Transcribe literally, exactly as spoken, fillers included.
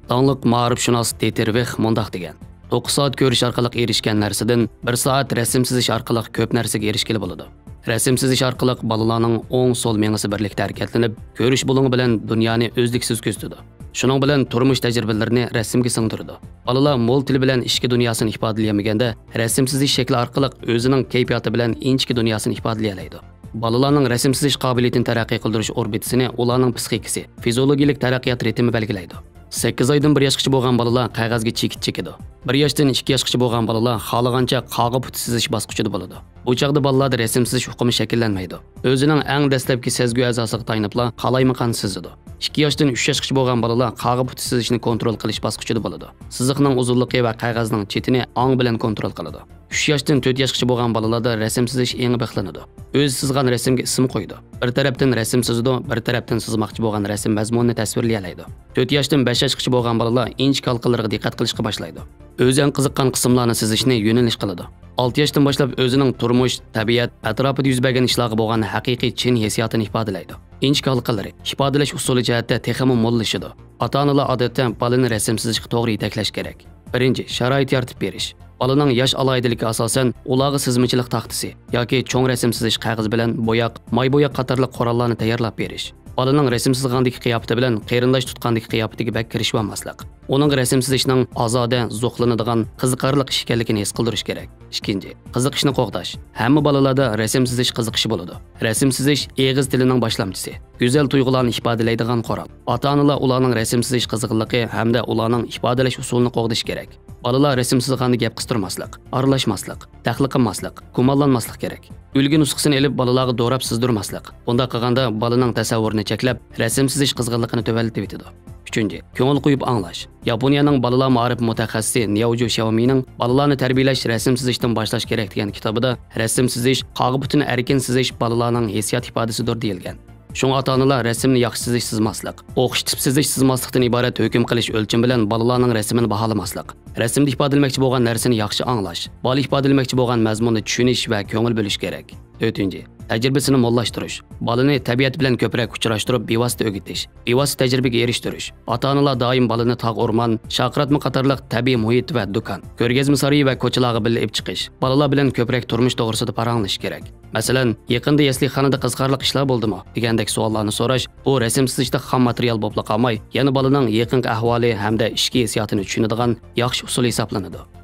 داڭلىق مائارىپشۇناس دىتېر ۋېخ مۇنداق دېگەن: «توققۇز سائەت كۆرۈش ئارقىلىق ئېرىشكەن نەرسىدىن بىر سائەت رەسىم سىزىش ئارقىلىق كۆپ نەرسىگە ئېرىشكىلى بولىدۇ. رەسىم سىزىش ئارقىلىق بالىلارنىڭ ئوڭ، سول مېڭىسى بىرلىكتە ھەرىكەتلىنىپ، كۆرۈش بۇلۇڭى بىلەن دۇنيانى ئۈزلۈكسىز كۆزىتىدۇ. شۇنىڭ بىلەن تۇرمۇش تەجرىبىلىرىنى رەسىمگە سىڭدۈرىدۇ. بالىلار مول تىل بىلەن ئىچكى دۇنياسىنى ئىپادىلىيەلمىگەندە، رەسىم سىزىش شەكلى ئارقىلىق ئۆزىنىڭ كەيپىياتى بىلەن ئىنچىكە دۇنياسىنى ئىپادىلىيەلەيدۇ.» بالىلارنىڭ رەسىم سىزىش قابىلىيىتىنى تەرەققىي قىلدۇرۇش ئوربىتىسىنى ئۇلارنىڭ پىسخىكىسى، فىزىئولوگىيەلىك تەرەققىيات رىتىمى بەلگىلەيدۇ. سەككىز ئايدىن بىر ياشقىچە بولغان بالىلار قەغەزگە چېكىت چېكىدۇ. بىر ياشتىن ئىككى ياشقىچە بولغان بالىلار خالىغانچە قاغا پۇتى سىزىش باسقۇچىدا بولىدۇ. بۇ چاغدا بالىلاردا رەسىم سىزىش ئۇقۇمى شەكىللەنمەيدۇ. ئۆزىنىڭ ئەڭ دەسلەپكى سەزگۈ ئەزاسىغا تايىنىپلا قالايمىقان سىزىدۇ. ئىككى ياشتىن ئۈچ ياشقىچە بولغان بالىلار قاغا پۇتى سىزىشنى كونترول قىلىش باسقۇچىدا بولىدۇ. سىزىقنىڭ ئۇزۇنلۇقى ۋە قەغەزنىڭ چېتىنى ئاڭ بىلەن كونترول قىلىدۇ. ئۈچ ياشتىن تۆت ياشقىچە بولغان بالىلاردا رەسىم سىزىش ئېڭى بىخلىنىدۇ. ئۆزى سىزغان رەسىمگە ئىسىم قويىدۇ. بىر تەرەپتىن رەسىم سىزىدۇ، بىر تەرەپتىن سىزماقچى بولغان رەسىم مەزمۇنىنى تەسۋىرلىيەلەيدۇ. تۆت ياشتىن بەش ياشقىچە بولغان بالىلار ئىنچىكە ھالقىلىرىغا دىققەت قىلىشقا باشلايدۇ. ئۆزى ئەڭ قىزىققان قىسىملارنى سىزىشنى يۆنىلىش قىلىدۇ. ئالتە ياشتىن باشلاپ ئۆزىنىڭ تۇرمۇش، تەبىئەت، ئەتراپىدا يۈز بەرگەن ئىشلارغا بولغان ھەقىقىي چىن ھېسسىياتىنى ئىپادىلەيدۇ. ئىنچىكە ھالقىلىرى ئىپادىلەش ئۇسۇلى جەھەتتە تېخىمۇ موللىشىدۇ. ئاتا-ئانىلار ئادەتتە بالىنى رەسىم سىزىشقا توغرا يېتەكلەش كېرەك. بىرىنچى، شارائىت يارىتىپ بېرىش. بالىنىڭ ياش ئالاھىدىلىكىگە ئاساسەن، ئۇلارغا سىزمىچىلىق تاختىسى ياكى چوڭ رەسىم سىزىش قەغىزى بىلەن بوياق، ماي بوياق قاتارلىق قوراللارنى تەييارلاپ بېرىش. بالىنىڭ رەسىم سىزغاندىكى قىياپىتى بىلەن قېرىنداش تۇتقاندىكى قىياپىتىگە بەك كىرىشىۋالماسلىق. ئۇنىڭغا رەسىم سىزىشنىڭ ئازادە، زوقلىنىدىغان، قىزىقارلىق ئىش ئىكەنلىكىنى ھېس قىلدۇرۇش كېرەك. ئىككىنچى، قىزىقىشنى قوغداش. ھەممە بالىلاردا رەسىم سىزىش قىزىقىشى بولىدۇ. رەسىم سىزىش ئېغىز تىلىنىڭ باشلامچىسى، گۈزەل تۇيغۇلارنى ئىپادىلەيدىغان قورال. ئاتا-ئانىلار ئۇلارنىڭ رەسىم سىزىش قىزغىنلىقى ھەمدە ئۇلارنىڭ ئىپادىلەش ئۇسۇلىنى قوغدىشى كېرەك. بالىلار رەسىم سىزغاندا گەپ قىستۇرماسلىق، ئارىلاشماسلىق، دەخلى قىلماسلىق، گۇمانلانماسلىق كېرەك. ئۈلگە نۇسخىسىنى ئېلىپ، بالىلارغا دوراپ سىزدۇرماسلىق. بۇنداق قىلغاندا بالىنىڭ تەسەۋۋۇرىنى چەكلەپ، رەسىم سىزىش قىزغىنلىقىنى تۆۋەنلىتىۋېتىدۇ. ئۈچىنچى، كۆڭۈل قويۇپ ئاڭلاش. ياپونىيەنىڭ بالىلار مائارىپى مۇتەخەسسىسى نياۋجۇ شياۋمىنىڭ بالىلارنى تەربىيەلەش رەسىم سىزىشتىن باشلاش كېرەك دېگەن كىتابىدا، رەسىم سىزىش، قاغا پۇتىنى ئەركىن سىزىش بالىلارنىڭ ھېسسىيات ئىپادىسىدۇر دېيىلگەن. شۇڭا ئاتا-ئانىلار رەسىمنى ياخشى سىزىش، سىزماسلىق، ئوخشىتىپ سىزىش، سىزماسلىقتىن ئىبارەت ھۆكۈم قىلىش ئۆلچىمى بىلەن بالىلارنىڭ رەسىمىنى باھالىماسلىق. رەسىمدە ئىپادىلىمەكچى بولغان نەرسىنى ياخشى ئاڭلاش، بالا ئىپادىلىمەكچى بولغان مەزمۇننى چۈشىنىش ۋە كۆڭۈل بۆلۈش كېرەك. تۆتىنچى، تەجرىبىسىنى موللاشتۇرۇش. بالىنى تەبىئەت بىلەن كۆپرەك ئۇچراشتۇرۇپ، بىۋاسىتە ئۆگىتىش، بىۋاسىتە تەجرىبىگە ئېرىشتۈرۈش. ئاتا-ئانىلار دائىم بالىنى تاغ، ئورمان، شارقىراتما قاتارلىق تەبىئىي مۇھىت ۋە دۇكان، كۆرگەزمە سارىيى ۋە كوچىلارغا بىللە ئېلىپ چىقىش، بالىلار بىلەن كۆپرەك تۇرمۇش توغرىسىدا پاراڭلىشىش كېرەك. مەسىلەن، يېقىندا يەسلىخانىدا قىزىقارلىق ئىشلار بولدىمۇ؟ دېگەندەك سوئاللارنى سوراش، بۇ رەسىم سىزىشتا خام ماتېرىيال بولۇپلا قالماي، يەنە بالىنىڭ يېقىنقى ئەھۋالى ھەمدە ئىچكى ھېسسىياتىنى چۈشىنىدىغان ياخشى ئۇسۇل ھېسابلىنىدۇ.